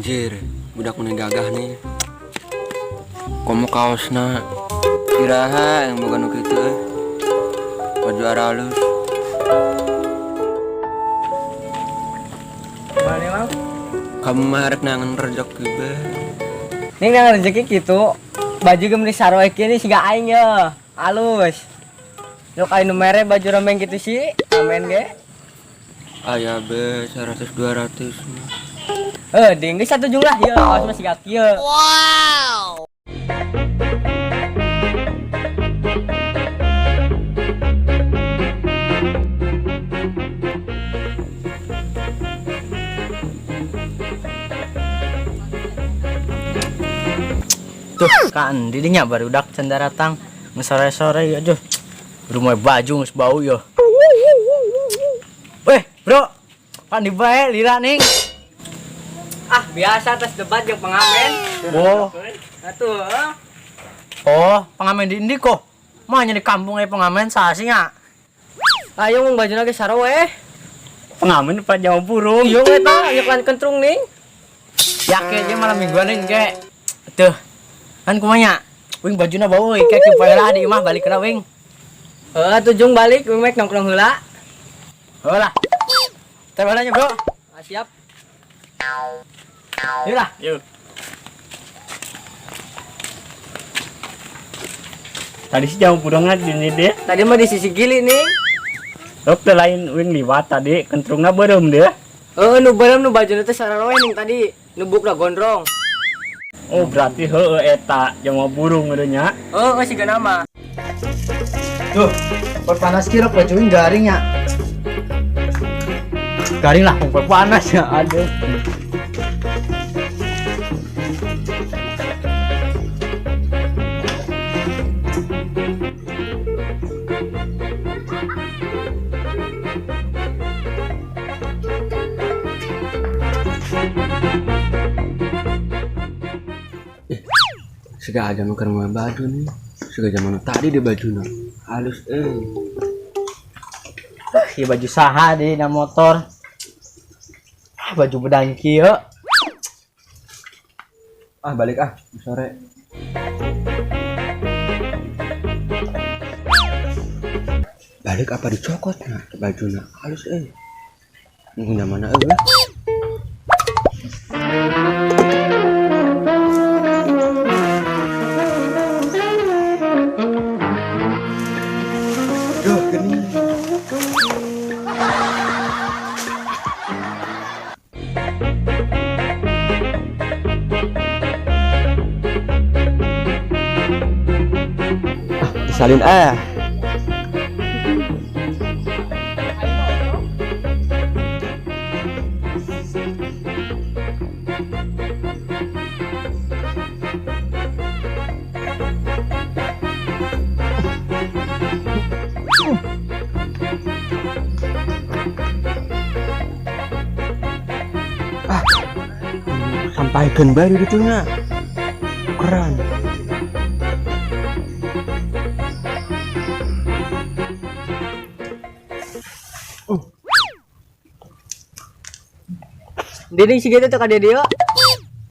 Anjir, budak mun gagah nih. Komo kaosna. Iraha yang boga nu kitu euy. Baju aralus. Mana mang? Kamu mah rek nangan rezeki be. Ning nang rezeki kitu. Baju ge meuni sarua kieu nih siga aing ye. Alus. Yok aing nu mere baju remeng kitu sih, amen ge. Aya be 100 200 mah. Eh, ding geus satu jumlah ye, kaos mah siga kieu. Tuh kan didinya barudak can daratang geus sore-sore ya aduh. Rumah baju geus bau yo. Weh, bro. Pan di bae lila ning. Ah, biasa tes debat jeung pengamen. Oh. Atuh, eh. Oh, pengamen di endi kok? Mah nya di kampung aya pengamen saha sih nya? Ayo mung bajuna ge sarua eh. Pengamen pa jauh burung. Iya eta, ieu kan kentrung ning. Ya ke dia malam mingguan ning ke. Tuh. Kan kumaha nya? Wing bajuna bau euy, ke kieu poe lah di imah balik heula wing. Heeh, atuh jung balik wing mek nongkrong heula. Heuh lah. Teh heula nya, Bro. Ah, siap. Yuk lah. Yuk. Tadi sih jauh burungnya di sini deh. Tadi mah di sisi gili nih. Rok teh lain wing liwat tadi, kentrungna beureum deh. Heeh, nu beureum nu bajuna teh sararoe ning tadi, nu bukna gondrong. Oh, berarti heueuh eta jauh burung meureun nya. Heeh, siga nama. Tuh, panas kira baju garing ya. Garing lah, panas ya, aduh. Siga aja nu keur moal baju nih. Siga zaman nu tadi di bajuna. Halus euy. Ah, ieu baju saha di na motor. Ah, baju bedang kieu. Ah, balik ah, sore. Balik apa dicokot nah bajuna halus euy. Nunggu mana euy. Duh, gini. Ah, disalin ah. Sampaikan baru gitu nya. Keren. Dini si gitu tuh ka dia.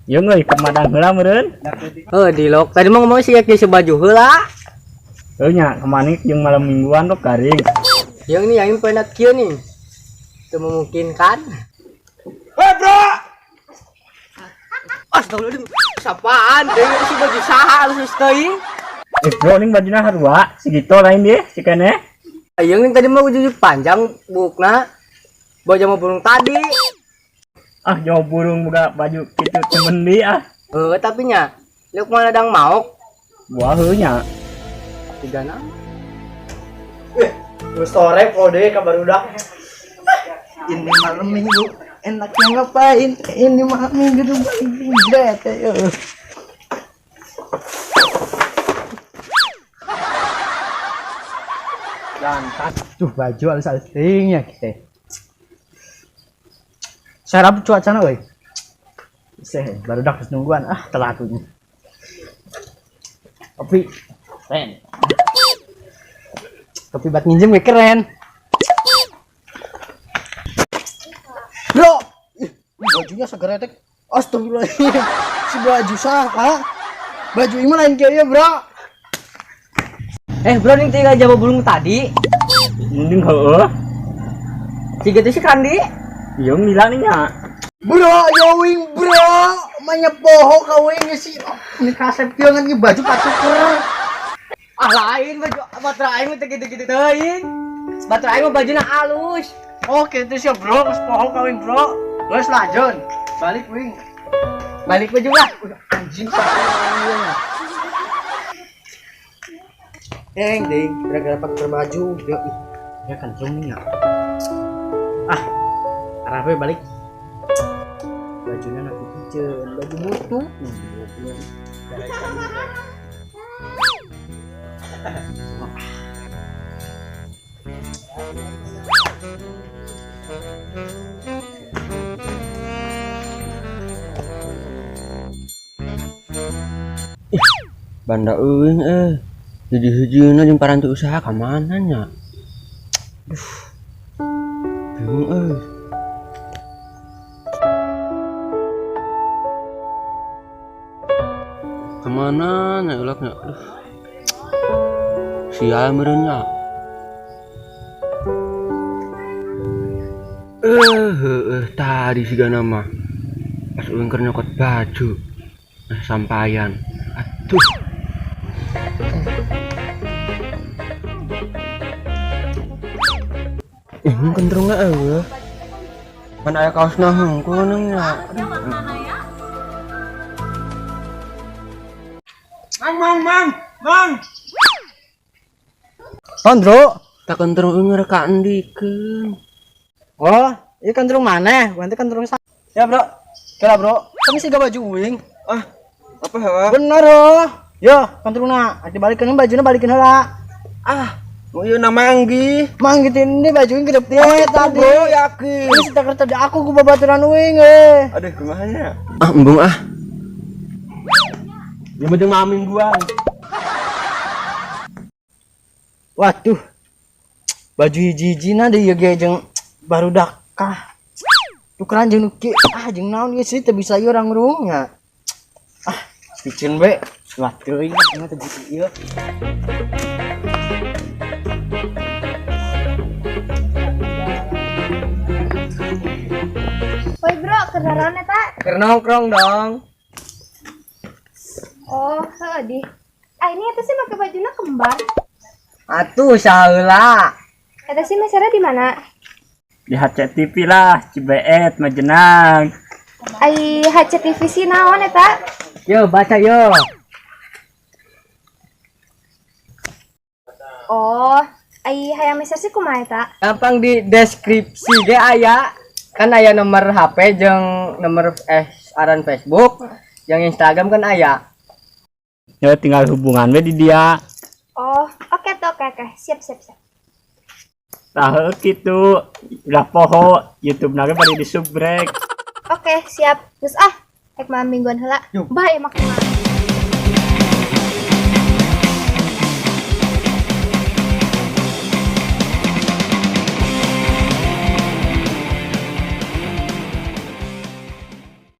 Ieu euy kemadang heula meureun. Heuh, di lok. Tadi mah ngomong sih geus baju heula. Heuh nya, kemanik jeung malam mingguan tuh garing. Yang nih aing penat kieu nih. Teu memungkinkan. Hei, bro. Astagfirullahaladzim. Sapaan? Deui si baju saha alus teuing. Bro, ning bajuna harua, si gitu lain dia, si kene. Ayeung ning tadi mah ujung panjang bukna. Baju mau burung tadi. Ah, jauh burung boga baju kitu temen di ah. Heuh, tapi nya, leuk mana dang maok. Wah, heuh nya. Tiga nama. Geus sore kode ka barudak. Ini malam minggu enaknya ngapain? Ini malam minggu tuh balik bete eueuh. Dan tuh baju alus-alus teuing nya kita. Serap cuacana euy. Seh, barudak geus nungguan ah telat ini. Kopi keren. Kopi buat nginjem ge keren. Bro, ih, bajunya segeretek. Astagfirullahaladzim. Si baju saha? Baju ini lain kieu ya, Bro. Eh, bro, ning tiga jaba burung tadi. Mending heueuh. Siga teh si Kandi. Ieu milang nih nya. Bro, yowing bro. Manya poho kawin si ini kasep kieu ngan baju patuker. Ah lain baju batur aing mah teu kitu-kitu teuing. Batur aing mah bajuna alus. Oh, gitu sih bro, geus poho kawin bro. Geus lanjut. Balik wing. Balik baju lah. Anjing sakit. Eng ding, gara-gara pakai baju, yo ih. Ya kan nih ya. Ah, arah we balik. Bajunya nanti piceun, baju mutu. Banda euing eh. Hiji-hijina jeung paranti usaha ka mana nya? Duh. Bingung euy. Ka mana nya ulak nya? Duh. Sial meureun nya. Heueuh tadi sigana mah. Pas euing keur nyokot baju. Nah, sampayan. Aduh. Ini kentrungna eueuh. Pan aya kaosna hungkul nya. Mang mang mang mang. Andro. Tak kentrung eueuh rek kaendikeun. Oh, ieu kentrung maneh? Ganti kentrung sa. Ya, Bro. Kira, Bro. Kami sih baju uing. Ah, apa hewa? Bener oh. Yo, kentrungna. Dibalikeun bajuna balikin heula. Ah, mau ieu na manggi. Manggi ini baju ini gede tadi. Bro, yakin. Ini sih tadi aku ku babaturan uing eh. Aduh, kumaha nya? Ah, embung ah. Yang penting mah mingguan. Waduh. Baju hiji-hijina deui ieu ge jeung barudak kah. Tukeran jeung nu kieu ah jeung naon ieu sih teu bisa ieu urang ngurungnya. Ah, piceun we. Wah, teuing mah teu bisa ieu. Woi bro, kendaraan eta? Keur nongkrong dong. Oh, heuh di. Ah ini eta sih make bajuna kembar. Atuh saheula. Eta sih mesernya di mana? Di HCTV lah, Cibeet, Majenang. Ai HCTV sih naon eta? Yo, baca yo. Oh, ai hayang meser sih kumaha eta? Gampang di deskripsi ge aya. Kan aya nomor HP jeung nomor aran Facebook, yang Instagram kan aya. Ya tinggal hubungan we di dia. Oh, oke tuh, oke oke. Siap siap siap. Tah kitu, ulah poho YouTube na ge bari di-subrek. Oke, siap. Terus ah, rek malam mingguan heula. Bye, makan.